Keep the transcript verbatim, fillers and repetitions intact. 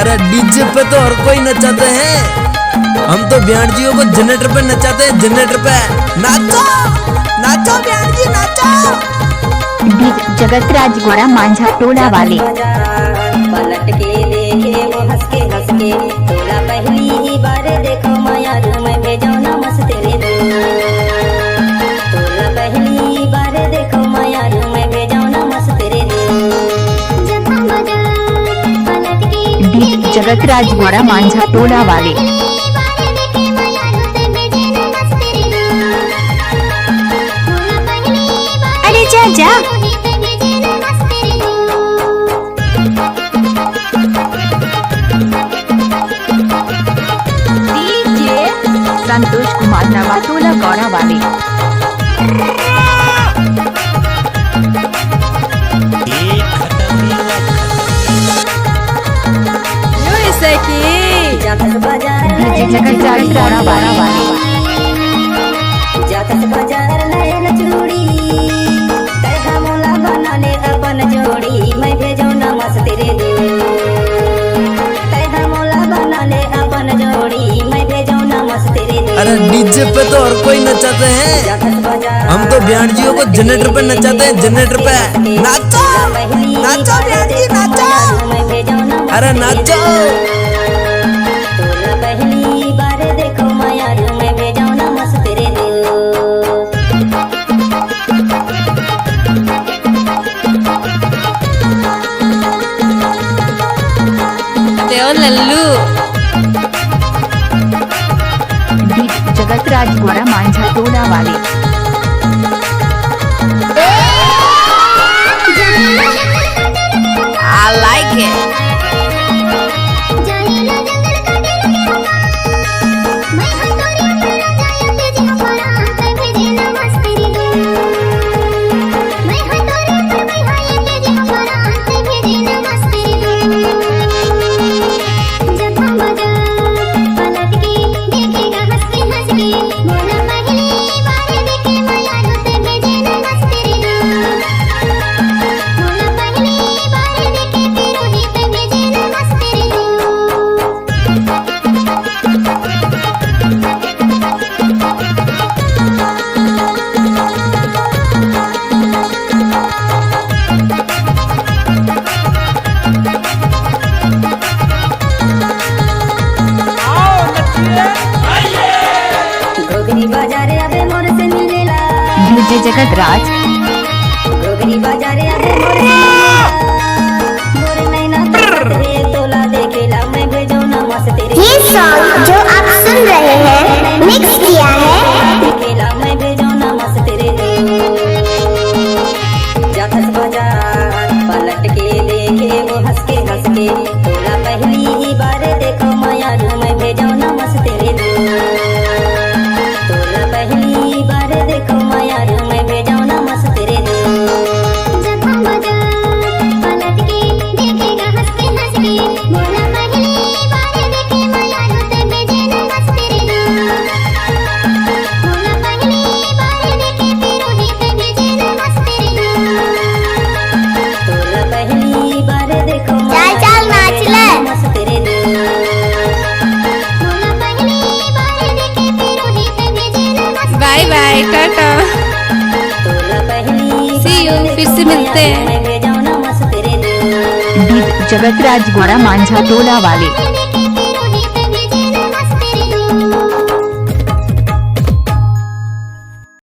DJ पे तो हर कोई नचाते हैं, हम तो ब्याणजियों को जनरेटर पे नचाते हैं, जनरेटर पे। नाचो, नाचो ब्याणजी, नाचो। डीजे जगत राज गोरा मांझा टोला वाले। पलट के देखे वो हंस के, हंस के। तोला पहली ही बार देखो मयारू, मैं भेजो ना मस्त रे दो। तोला पहली ही बार देखो मयारू, मैं भेजो ना मस्त रे दो। डीजे जगत राज गोरा मांझा टोला वाले। अरे जा, जा। डीजे संतोष कुमार नवाटोला गौरा वाले। यो ऐसा की। डीजे जगत राज गौरा वाले। जाथस बाजार नयन चूड़ी, तै हमला बना ले अपन जोड़ी, मैं भेजो ना मस्त रे दो। तै हमला बना ले अपन जोड़ी, मैं भेजो ना मस्त रे दो। अरे डीजे पे तो हर कोई नचाते हैं, जाथस बाजार हम तो ब्याणजियों को जनरेटर पे नचाते हैं, जनरेटर पे। नाचो, नाचो ब्याणजी, नाचो। मैं भेजो ना अरे नाचो। तोला पहली बार देखो मयारू, मैं भेजो ना मस्त रे दो। देव लल्लू। डीजे जगत राज गोरा मांझा टोला वाले। I like it. घोघरी बाजारे आबे मोर से मिलेला। डीजे जगत राज। घोघरी बाजारे आबे मोर से मिलेला। मोर नैना के साथ रे तोला देखेला, मैं भेजो ना मस्त रे। ये सॉन्ग जो आप सुन रहे हैं, मिक्स किया है। देखेला, मैं भेजो ना मस्त रे। जाथस बाजार पलट के देखे वो हंस के, हंस के। तोला पहली ही बार देखो मयारू, मैं भेजो ना मस्त रे दो। तोला पहली ही बार देखो मयारू, मैं भेजो ना मस्त रे दो। जब हम बाजार पलट के देखेगा हंस के, हंस के। मोला पहली बार देखे मयारू, ते भेजे ना मस्त रे दो। मोला पहली बार देखे तेरो ही, ते भेजे ना मस्त रे दो। तोला पहली बार देखो चल, चल, नाच ले। मस्त रे दो। बाय बाय, टाटा। See you, फिर से मिलते हैं। डीजे जगत राज गोरा मांझा टोला वाले।